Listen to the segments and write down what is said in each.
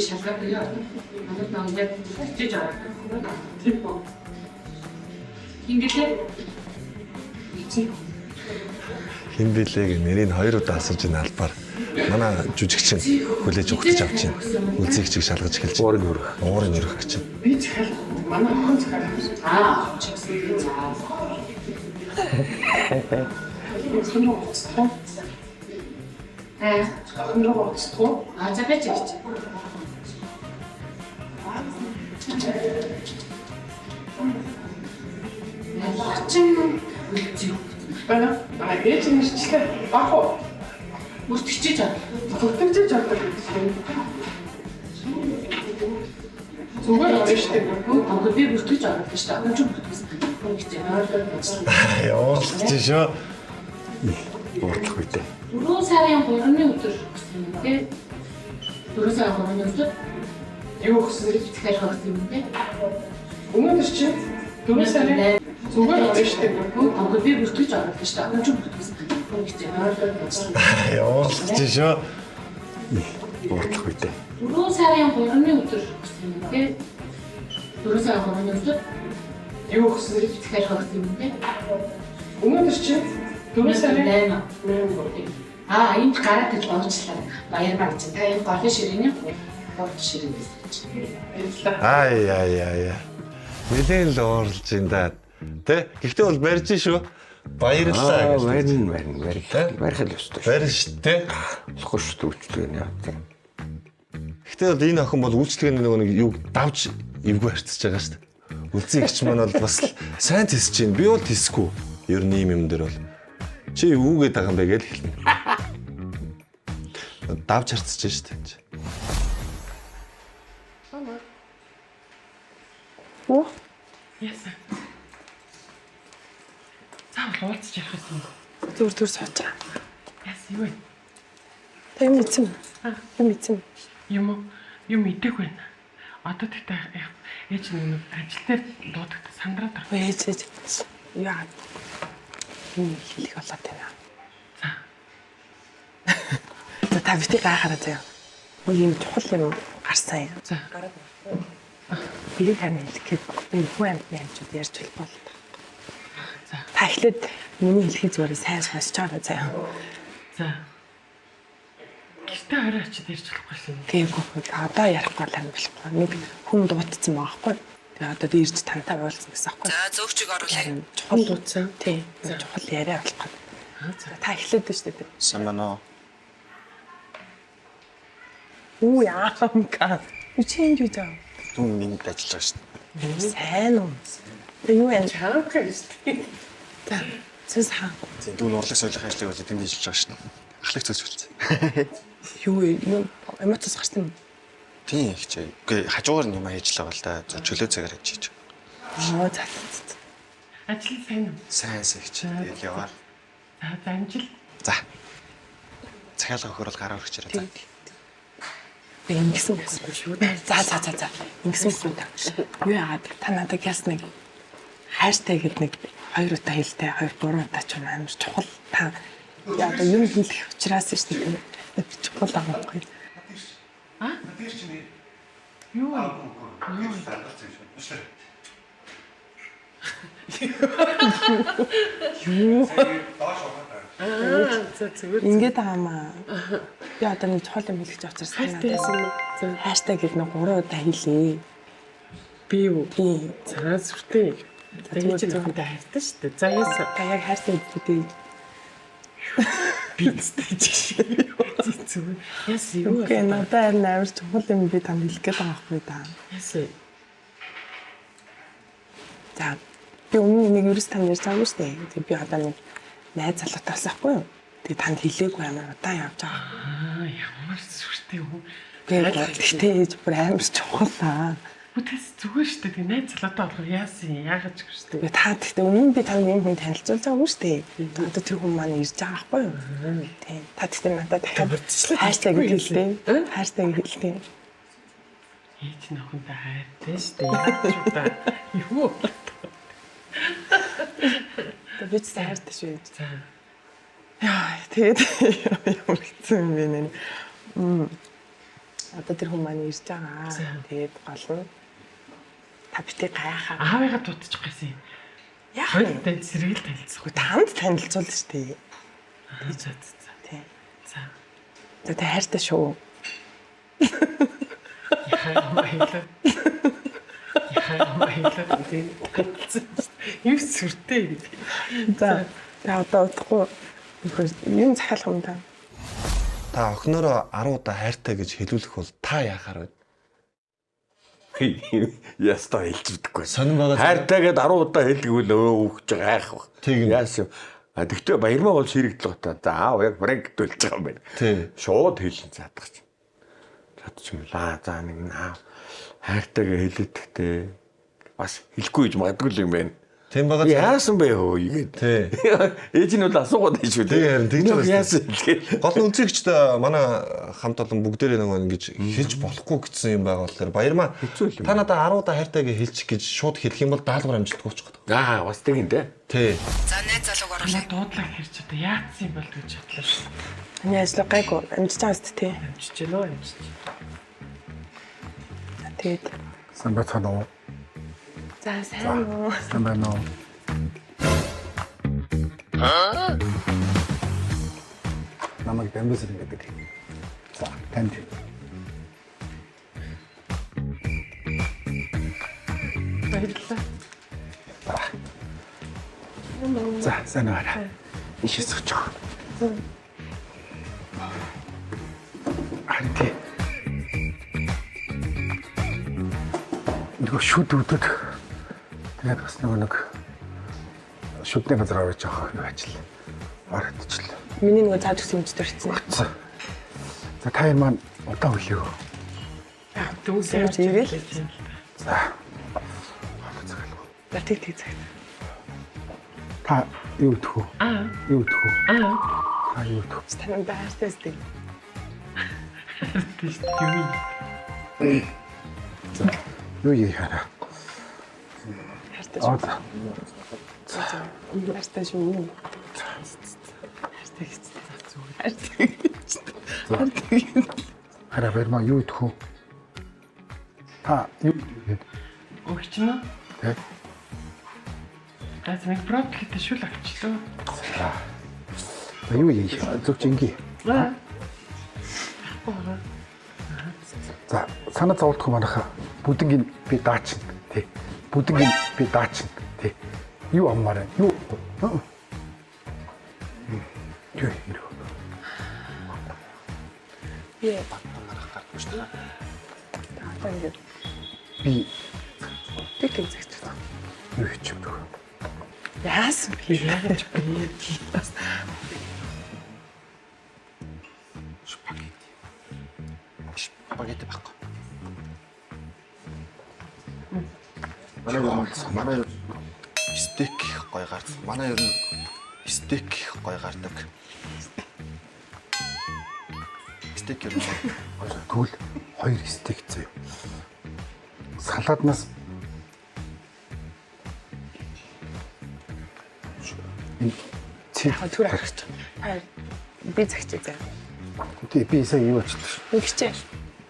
Шалгаад манай таа яг хичээж аваад. Тийм үү. Хингэлээ. Хэн блэ нэрийг хоёр удаа асууж ин албаар манай жүжигчин хүлээж өгч авч байна. Үлзийг чиг шалгаж эхэлж байна. Уурыг өргөх. Уурыг өргөх гэж байна. Би захиал манай охин захиал авсан. Аа, чигсэн. За. Охин руу уцдаг уу? Аа, Охин руу уцдаг уу? а за байж гэж. Начин үлзий. Байна. Манай ээж нэрчлээ. Бах уу? Бүртгэж аваад. Бүртгэж авдаг гэж юм. Зүгээр орно шүү дээ. Үгүй би бүртгэж аваад шүү дээ. Охин ч бүртгэсэн. Хин гэж. Явуулж шүү. Уурлах үедээ. 4 сарын 3-ны өдөр өгсөн юм тий. 4 сарын 3-ны өдөр Юу өгсөн? тэгэхээр өгсөн юм тий. Өнөөдөр чинь 4 сарын зүгээр орно шүү дээ. Үгүй би бүртгэж аваад шүү дээ. Охин ч бүртгэсэн. Хин гэж. Явуулж шүү. Уурлах үедээ. 4 сарын 3-ны өдөр өгсөн юм тий. 4 сарын 3-ны өдөр Юу өгсөн? тэгэхээр өгсөн юм тий. Өнөөдөр чинь 4 сарын 8. 8. Аа энд гараад иж уучлаа. Баярмаа гэж. Та энэ голын ширээний гурав ширээн гэсэн чинь. Баярлалаа. Ай ай ай. Нилээн л уурлж ин да. Тэ? Гэхдээ бол барьж шүү. Баярлалаа гэж. Барин барин барих. Тэ? Барих л ёстой. Барь шүү тэ. Болохгүй шүү дээ үйлчлэг нь яа тийм. Гэхдээ бол энэ охин бол үйлчлэгээний нөгөө нэг юг давж эвгүй харьцаж байгаа шүү дээ. Үлзий ихч маань бол бас л сайн тисэж чинь. Би бол тисэхгүй. Ер нь ийм юм дээр бол чи юу гээд байгаа юм бэ гэж хэлнэ. Давж харьцаж шүү дээ. Оо, Яасан. Заавал уулзч ярих юм. зүр зүр суучаа. Яасан юу вэ? Та юм идсэн үү? Юм идсэн үү? Юм уу? Юм идэх байна. Одоо тэгтээ ээж нэг ажил дээр дуудагт сандраад байгаа. Ээж ээж. Яа. Юм хэлэх болоод байна. За. За та бити гайхаараа заяа. Мөн юм чухал юм гарсан юм. За. Би тань хэлэх гээд энэ хүн амьтны амьчууд ярьж болохгүй л та. За. Та эхлээд миний хэлхий зүгээр сайн сонсож байгаа заяа. За. Гэртээ орой очиод ярьж болохгүй юм. Тээгүү одоо ярихгүй л юм болохгүй. Нэг хүн дуутсан байгаа байхгүй. Тэгээ одоо дээрж тантай уулзсан гэсэн аахгүй. За зөөгчийг оруулъя. Харин чухал Дуудсан. тий. Чухал яриа болох гээд. Аа за. Та эхлээд байна шүү дээ. Сайн байна уу? Үу яамка. Чи энд юу заа? Түн минь ажиллаж байгаа шүү дээ. Сайн уу? Тэг юу юм? Чамка гэж тийм. За. Сүнс хаа. Тийм дүүн урлаг соёлын ажлыг бол тэнд ажиллаж байгаа шүү дээ. Ахлах цөц үлцээ. Юу вэ? Юм эмоцоос гарсан юм. Тийм их чи. Үгүй хажуугаар нь юм хийж л байгаа л да. Зөв чөлөө цагаар хийж. Аа за за за. Ажил сайн уу? Сайн сайн их чи. Тэгэл яваа. За за амжилт. За. Захиалга өгөхөр бол гараа өргөчээрэй. За. Би ингэсэн гэсэн шүү дээ. За за за за. Ингэсэн гэсэн үү? Юу яагаад та надад яс нэг хайртай гэд нэг хоёр удаа хэлтэй, хоёр гурван удаа ч юм амар чухал та яа одоо юм хэлэх учраас шүү дээ. Чухал байгаа байхгүй. Юу вэ? Юу? Аа за зүгээр. Ингээд байгаа маа. Би одоо нэг чухал юм хэлэх гэж учраас та Хайртай надад яасан юм. За хайртай гэд нэг гурван удаа хэлээ. би юу? Тийм. За сүртэй. За зүгээр, ээж зүгээр. нөхөндөө хайртай шүү дээ. За яасан. Та яг хайртай гэдэг Би зүтэй чи. Зүгээр. Яасан юу Үгүй вэ? надад харин амар чухал юм би танд хэлэх гээд байгаа байхгүй да. Яасан. За би өмнө нэг ерөөс танд ярьж байгаагүй шүү дээ. Тэг би одоо нэг найз залуутай болсон байхгүй юу? Тэг танд хэлээгүй амар удаан явж байгаа. Аа ямар сүртэй юу? Тэгээд гэхдээ ээж бүр амар чухал аа. Үтэс зүгээр шүү дээ. Тэг найз залуутай болохоор яасан юм? Яагаад ч шүү дээ. Би та гэхдээ өмнө би танд юм хүн танилцуулж байгаагүй шүү дээ. Одоо тэр хүн маань ирж байгаа байхгүй юу? Тийм. Та гэхдээ надад дахиад хайртай гэж хэлдэг. Хайртай гэж хэлдэг. Ээж нөхөндөө хайртай шүү дээ. Яагаад ч удаа. Юу? Тэг би ч хайртай шүү ээж. За. Яа, тэгээд ямар хэцүү юм бэ нэ. Одоо тэр хүн маань ирж байгаа. Тэгээд гол нь та битгий гайхаа. Аавыгаа дутчих гэсэн юм. Яах Хоёр вэ? тань сэргийл танилцах. Үгүй танд танилцуулна шүү дээ. За за за. Тий. За. За тэ хайртай шүү. Яхаа Яхаа баялаа. Тийм танилцсан. Юу сүртэй юм бэ? За. За одоо удахгүй юм захиалах юм та. Та охиноороо 10 удаа хайртай гэж хэлүүлэх бол та яахаар вэ? Ястаа хэлж мэдгүй. Сонин байгаа. Хайртай гээд 10 удаа хэлгэвэл өө үхэж байгаа айх баг. Тийм. Яасан юм. А тэгтээ баярмаа бол ширэгдэл гот. За аав яг брэк төлж байгаа юм байна. Тий. Шууд хэлэн заадах чинь. Чадчихлаа. За нэг нь аав хайртайгаа хэлэдэгтэй. Бас хэлэхгүй гэж магадгүй л юм байна. Тийм байгаа. Яасан бэ хөө игээд. Тий. Ээж нь бол асуугаад байж шүү Тий, харин тэгж байгаа шүү. Яасан хэлгээ. Гол нь үзэгчд манай хамт олон бүгдээрээ нөгөө ингэж хэлж болохгүй гэсэн юм байгаа болохоор баярмаа Хэцүү л юм. та надаа 10 удаа хайртай гэж хэлчих гэж шууд хэлэх юм бол даалгавар амжилтгүй болчих гээд. Аа бас тэгин дээ. Тий. За найз залууг оруулаа. Манай дуудлага хэрч одоо яатсан юм бол гэж бодлоо шүү. Таны ажил гайгүй амжиж байгаа үст тий. Амжиж гэнэ үү амжиж. За тэгээд Сайн байцгаана уу? за сайн уу. Сайн байна уу? Намайг Дамбасрын гэдэг. За, танд. Баярлалаа. За, сайн уу. Ишээ сууч. Харин тий. Нөгөө шүд өдөд тэгээд бас нөгөө нэг шүдний газар авч явах юу ажил орогдчихлоо. Миний нөгөө зааж өгсөн юмч төрсөн. За. За та хоёр маань удаан хүлээв. Дүүс Ямар ч ирээл. За. Хоолой захиалга. За тэг тэг цаг. Та юу идэх вэ? Аа. Юу идэх вэ? Аа. Та юу идэх вэ? Танд хайртай үст тий. Тийш юм. Юу яараа? Хайртай Аа шүү. за. Хайртай шүү. Хайртай гэж. Хайртай гэж. Хайртай гэж. Хараа баярмаа юу идэх вэ? Та юу идэх вэ? Өгч нь. Тэ? За нэг профилтэй шүл авчлаа. За юу яах? Зөвч инги. Аа. За санаа зовлтгүй манайха бүдэнгийн би даачин тий. Бүдэнгийн би даачин тий. Юу аммаар байна? Юу? Аа. Юу юм? Би Манайх гардгүй шүү дээ. одоо ингээд Би тэг тэг цагч. юу хийчих юм бэ? Яасан бэ? Яаж бэ? Спагетти. Спагетти байхгүй. Манай ер нь манай ер нь стейк их гоё гардаг. Манай ер нь стейк их гоё гардаг. Стейк ер нь гоё. Тэгвэл хоёр стейк заяа. Салааднаас энэ цэг Яг түр харагч. Та би цагч заа. Тий, би сая юу ачлаа шүү. Ингэчээ.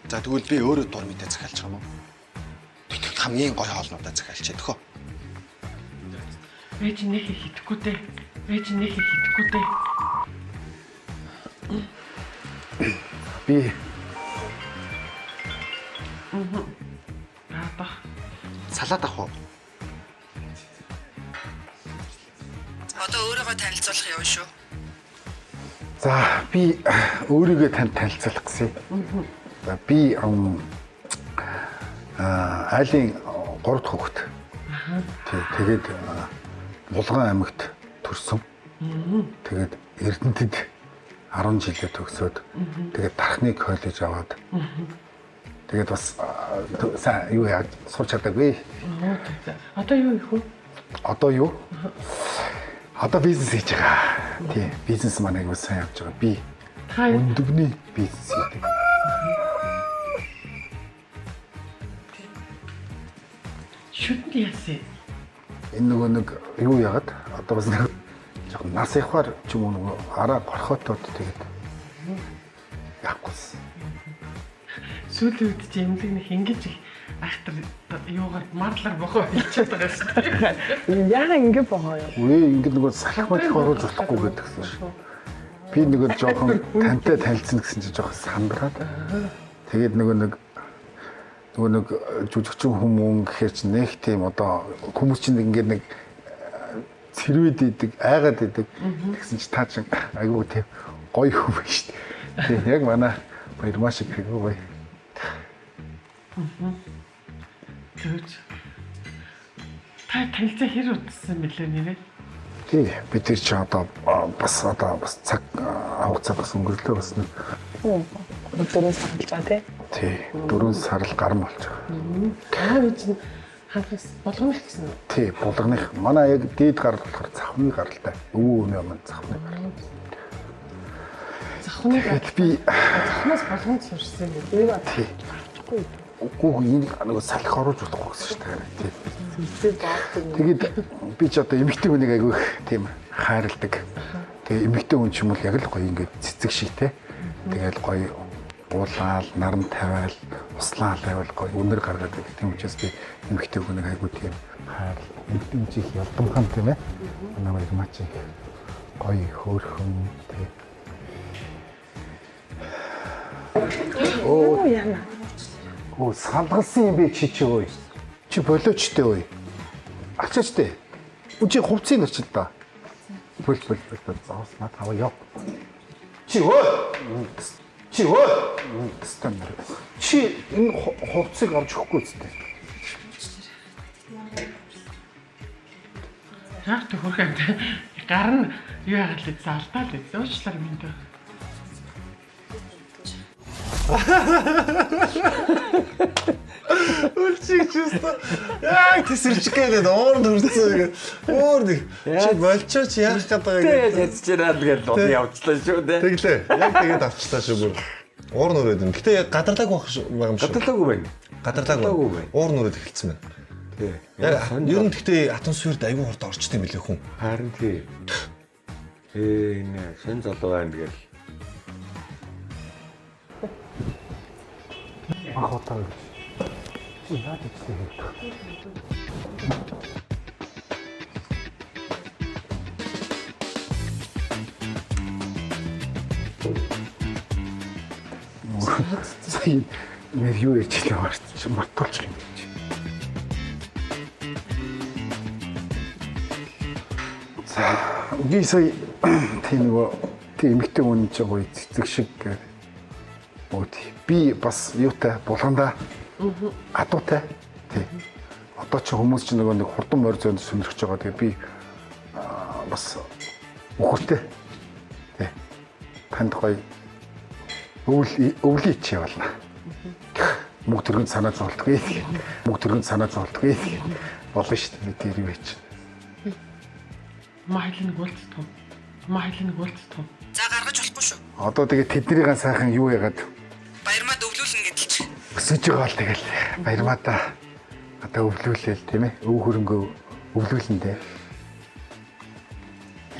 За тэгвэл би өөрөө дур мэдээ захиалчих юм уу? Тэгвэл хамгийн гоё хоолнуудаа захиалчих төхөө. Ээж нэг их идэхгүй дээ. Ээж нэг их идэхгүй дээ. Би Наадах. Салаад авах уу? Одоо өөрийгөө танилцуулах юм шүү. за би өөрийгөө танд танилцуулах гэсэн. За би айлын 3 дахь хүүхэд. Тий, тэгээд Булган аймагт төрсөн. Тэгээд Эрдэнэтэд 10 жилээ төгсөөд тэгээд Дархны коллеж аваад тэгээд бас сайн юу яаж сурч чадаагүй. Одоо юу их вэ? Одоо юу? Одоо бизнес хийж байгаа. Тий, бизнес маань аягүй сайн явж байгаа. Би Та өндөгний бизнес хийдэг. шүдэнд яасан? Энэ нөгөө нэг юу яагаад одоо бас нэг жоохон нас явахаар ч юм уу нөгөө араа горхоотоод тэгээд явахгүйсэн. Сүүлийн үед чи эмнэлэг нэг ингэж их айхтар юугаар марлаар бохоо хийчихэд байгаа шүү дээ. Яага ингэ богоо юу? Үгүй ингэ нөгөө салхи малх оруулж болохгүй гэдэгсэн шүү. Би нөгөө жоохон тантай танилцсан гэсэн чи жоохон сандраад. Тэгээд нөгөө нэг жүжигчин хүмүүн гэхээр чи нэг тийм одоо хүмүүс чинь ингээд нэг цэрвэд идэг, айгаад идэг. Тэгсэн чи та чинь айгүй тийм гоё хүн байна шүү дээ. Тийм яг манай Баярмаа шиг айгүй гоё. Тэгвэл та танилцаа хэр удсан бэлээ нэрээ? Тий, бид тэр чи одоо бас цаг хугацаа бас өнгөрлөө бас нэг 4 сар болж байгаа тий. Тий, 4 сар л гарan болж байгаа. Аа би чинь ханхас булганых гэсэн үү? Тий, булганых. Манай яг дээд гарал болохоор цахмын гаралтай. Өвөө өмнө маань цахмын гарал. Цахмын гарал. Би цахмаас булганд сурсан юм бэ? Тий. Үгүй энэ нөгөө салхи оруулж болохгүй гэсэн шүү дээ. Тий. Тэгээд би ч одоо эмэгтэй хүнийг айгүй их тийм хайрладаг. Тэгээ эмэгтэй хүн ч юм бол яг л гоё ингээд цэцэг шиг те. Тэгэл гоё уулаал, наран тавиал, услаал тавиал гоё үнэр гаргаад байдаг. Тийм учраас би эмэгтэй хүнийг айгүй тийм хайрл. Эмэгтэй хүн чих ялдамхан тийм ээ. Манай Баярмаа чи гоё хөөрхөн тий. Оо яна. Оо салгалсан юм бэ чи чи ой. Чи болоочтой ой. Ачаач тэ. Үгүй хувцсыг нэрч л да. Бөл бөл бөл заавал над аваа яв. Чи ой. Чи ой. Стан. Чи энэ хувцсыг авч өгөхгүй зү. Яг төхөрхөн гар нь юу яагаад л алдаа л эзэн. Уучлаарай минь дөө. Үлчиг чистэ. Яг тэсэрч гээд уур нүрцэн гээд өөр нэг чи болчооч яах гээд байгаа юм. Тэгээд ядчираад гээд дуу явчлаа шүү дээ. Тэглээ. Яг тэгээд авчлаа шүү бүр. Уур нүрээд юм. Гэтэ яг гадарлаагүй байх байгаа юм шиг. Гадарлаагүй байна. Гадарлаагүй байна. Уур нүрээд эхэлсэн байна. Тий. Яг ер нь гэтэ атон сүрд айгүй хурд орчтой юм билээ хүн. Харин тий. Энэ шин залуу байна тэгэл. Анх удаа чи яаж ичсэн хэрэг. Сая нэр юу ярьж илээ марч мартуулчих юм чи. За үгүй сая тийм нөгөө тийм эмэгтэй хүн чи гоё цэцэг шиг гэх. Би бас юутай булгандаа адуутай тий. Одоо чи хүмүүс чи нөгөө нэг хурдан морь зөөнд сөнөрч байгаа. Тэгээ би бас үхэртэй. Тий. Танд гоё өвлий чи явуулна. Мөнгө төргөнд санаа зовлдгүй. Мөнгө төргөнд санаа зовлдгүй. Болно шүү дээ. Тэр юу чи. Майлын гүйлтэн. Майлын гүйлтэн. За гаргаж болохгүй шүү. Одоо тэгээ тэднийхэн сайхан юу яагаад Баярмаа өвлүүлнэ гэдэл чи. Өсөж байгаа л тэгэл Баярмаадаа одоо өвлүүлээл тийм ээ. Өв хөрөнгөө өвлүүлэн дээ.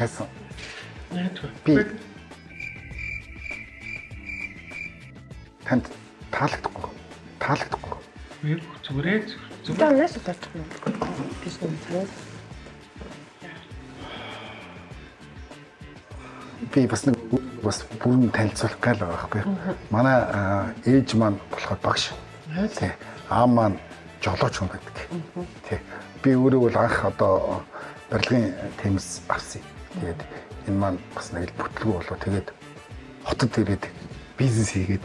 Яасан. Би танд таалагдахгүй. Таалагдахгүй. Би зүгээрээ зүгээр. Та нас удаачих юм. Биш үү? Би бас нэг бас бүрэн танилцуулах гал байгаа байхгүй. Манай ээж маань болохоор багш. Тий. Аав маань жолооч хүн байдаг. Тий. Би өөрөө бол анх одоо барилгын тэмс авсан. Тэгээд энэ маань бас нэг л бүтлгүй болоо. Тэгээд хотод ирээд бизнес хийгээд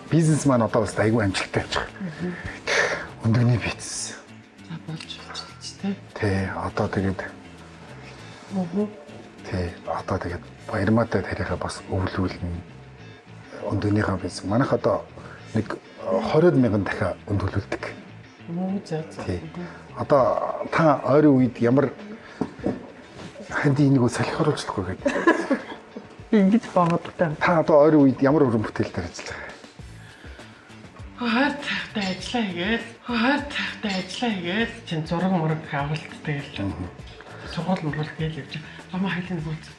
бизнес маань одоо бас айгүй амжилттай явж байгаа. Өндөгний бизнес. За болж болчих тий. Тий. Одоо тэгээд Тий. Одоо тэгээд Баярмаатай тарихаа бас өвлүүлнэ. Өндөгнийхээ бизнес. Манайх одоо нэг 20 мянган дахиа өндөглүүлдэг. За за. Тий. Одоо та ойрын үед ямар ханди энийг салхи оруулчихгүй гэдэг. Би ингэж боогодтой. Та одоо ойрын үед ямар өрөн бүтээл дээр ажиллаж байгаа? Хайр тайхтай ажиллаа хийгээл. Хайр тайхтай ажиллаа хийгээл. Чин зураг мураг авалт тэгэл. Сургууль мургуул гээл явж. Ламаа хайлын гүйлцэх.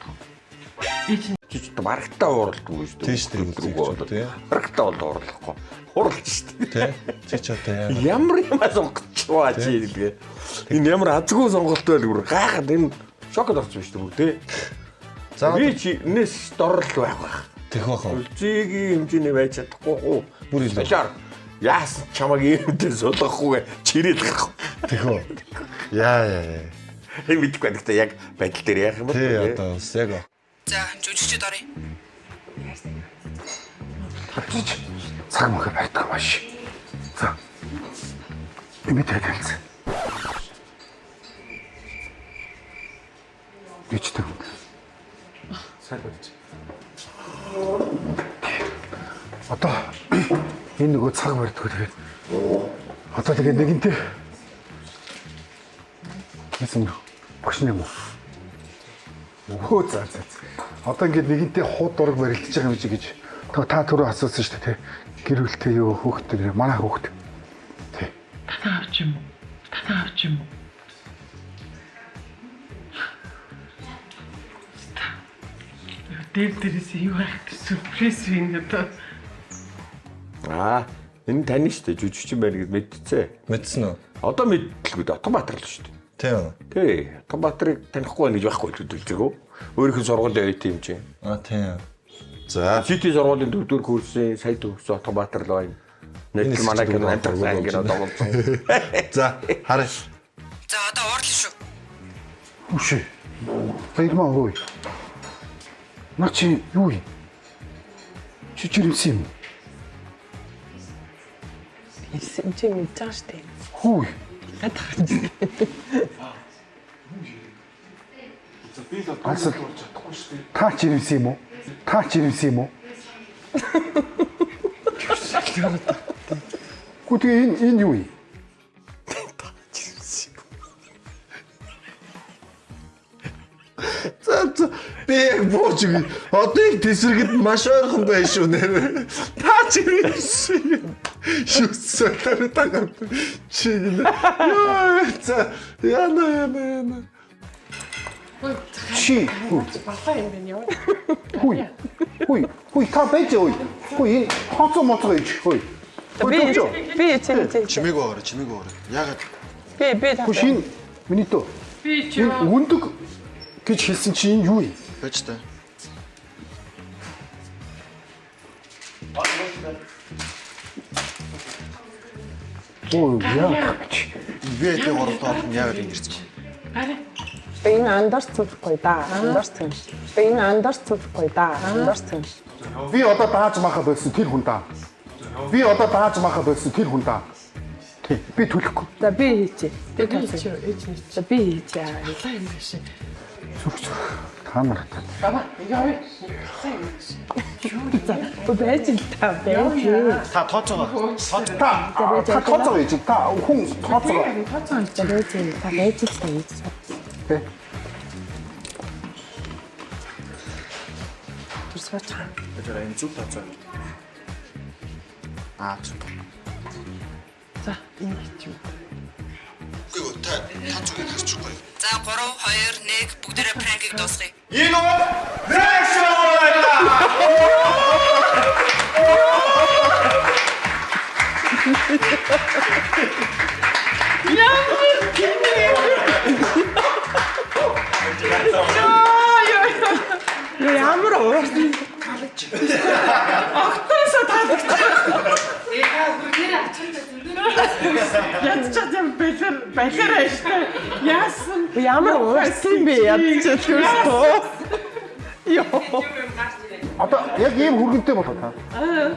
Ээж нь Чи ч барагтаа ууралдгүй шүү дээ. Тийм шүү дээ, Үлзий үлзий тий. Барагтаа бол уурлахгүй. Хурлж шүү дээ. Тэ? Чи ч одоо яа. Ямар юмаа сонгочихваа чи хэлгээ. Энэ ямар азгүй сонголт байл гүр. Гайхаад энэ шокод орсон шүү дээ бүр тий. За Би чи энэс дорл байх байх. Тэх бах уу? Үлзийгийн хэмжээний байж чадахгүй хуу. Бүр илүү. Балиар. Яасан чамайг ийм дээр сулгахгүй чирэл гарах. Тэх үү? Яа яа яа. Энэ мэдэхгүй байна. Гэхдээ яг байдал дээр яах юм бол Тий одоо бас яг За жүжигчд оръё. Тавчиж цаг мөхө барьдаг маш. За. Эмээ танилцсан. Гэжтэй. Сайн болж. Одоо энэ нөгөө цаг барьдаг тэгээд одоо тэгээд нэгэнтээ Яасан багш юм уу? Өө за за. за. Одоо ингээд нэгэнтээ хууд дураг барилдаж байгаа юм чи гэж та түрүү асуусан шүү дээ тий. Гэр бүлтэй юу хүүхдтэй манай хүүхд. Тий. танаа авч юм уу? Танаа авч юм уу? Дээр дээрээс юу хайх тэр сюрприз юм одоо. Аа энэ тань шүү дээ. Жүжигчин байна гэж мэдцээ. мэдсэн үү? Одоо мэдлгүй дээ. Отонбаатар л шүү дээ. Тийм үү? Тий. Отонбаатарыг танихгүй байна гэж байхгүй л үзэгөө. Өөрийнх нь сургуулийн оюутан юм чи. Аа тийм. За Сити сургуулийн дөрөвдүгээр курсын сая төгссөн Отонбаатар л байна. Энэ Нэг манай хэсэгт кино амтрах сайн болж кино байна. тоглолцсон. За харъя. За одоо уурлаа шүү. Үшээ. Баярмаа ой. Наа чи юу юм? Чи жирэмсэн юм. Хэлсэн чи мэдэж байгаа шүү дээ. Хүү. Ганц та жирэмсэн юм уу? Та жирэмсэн юм уу? Гү тэгээ энэ энэ юу юм? За за би яг бууж өгье. Одоо яг тесрэгэд маш ойрхон байх шүү нэр. Та ч ирсэн. Шүтсэн тэр тагаар чи гинэ. Йоо за яна яна яна. Чи хүү. Балаа юм байна яа. Хүй. Хүй. Хүй та байж ой. Хүй энэ тооцоо моцоо ич. Хүй. Би би чи чи Чимээг байгаарай, чимээг байгаарай. Яагаад би би та. Хүй шин миний дөө. Би чи Энэ өндөг гэж хэлсэн чи энэ юу юм? байж та? Өө яа. VIP 3 дахь нь яагаад ингэ ирсэн бэ? Гараа. Би энэ андарсан байхгүй да. Андарсан. Би энэ андарсан байхгүй да. Андарсан. Би одоо дааж маха болсон тэр хүн даа. Би одоо дааж маха болсон тэр хүн даа. Тий. Би төлөхгүй. За би хийчихье. Би Би тооцоо. чи ээж нь чи. За би хийчихье. Балаа юм байна шээ. Зүрх зүрх. Та нар та. Баба явъя. Балаа юм байна шээ. За байж л та байж. Та тооцоогоо. Та та тооцоо ич. Та хүн тооцоо. Тооцоо хийж. За байж та байж л та хийж. Тий. Түр сууч. Тэр энэ зүг тооцоо. Аа зүг. За ингэ чи. Үгүй та та зүгийг харчихгүй. За 3 2 1 бүгдээрээ пранкийг дуусгая. Энэ бол Reaction байлаа. Юу ямар уурсан. Огтоосоо таалагдсан. Тэгээ та хүргээр авчихсан зөндөө. Ядчаад юм бэлэр балер ааштай. Яасан? Ямар уурсан бэ ядчихлаа. Йоо. Одоо яг ийм хүргэнтэй болоо та.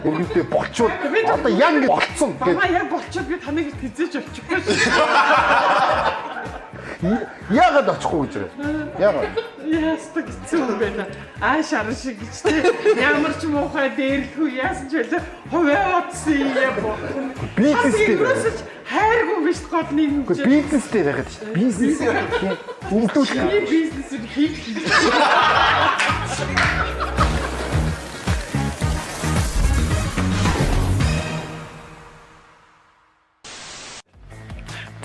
Хүргэнтэй болчвол одоо яг ингэ болцсон Баба гэд яг болчоод би таныг тэзэж очихгүй шүү. яагаад очихгүй гэж байна. Яагаад? Яастаг хэцүү юм байна. Аа шаран шиг гэж те. Ямар ч муухай дээрлэхүү яасан ч байлаа. Хувиа утсан юм бо. Бизнес дээр. Ерөөсөж хайргүй биш гол нэг юм Үгүй чи. бизнес дээр байгаад шүү. Бизнес. Өмдүүлэх. Би бизнес хийх.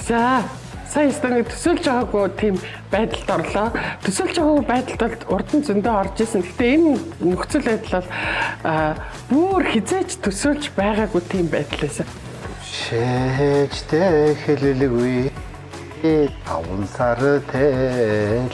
За, Сая өстө нэг төсөөлж байгаагүй тийм байдалд орлоо. Төсөөлж байгаагүй байдалд бол урд нь зөндөө орж исэн. Гэхдээ энэ нөхцөл байдал бол бүр хизээч төсөөлж байгаагүй тийм байдал байсан. Шээжтэй хэлэлгүй 5 сар тэлээ.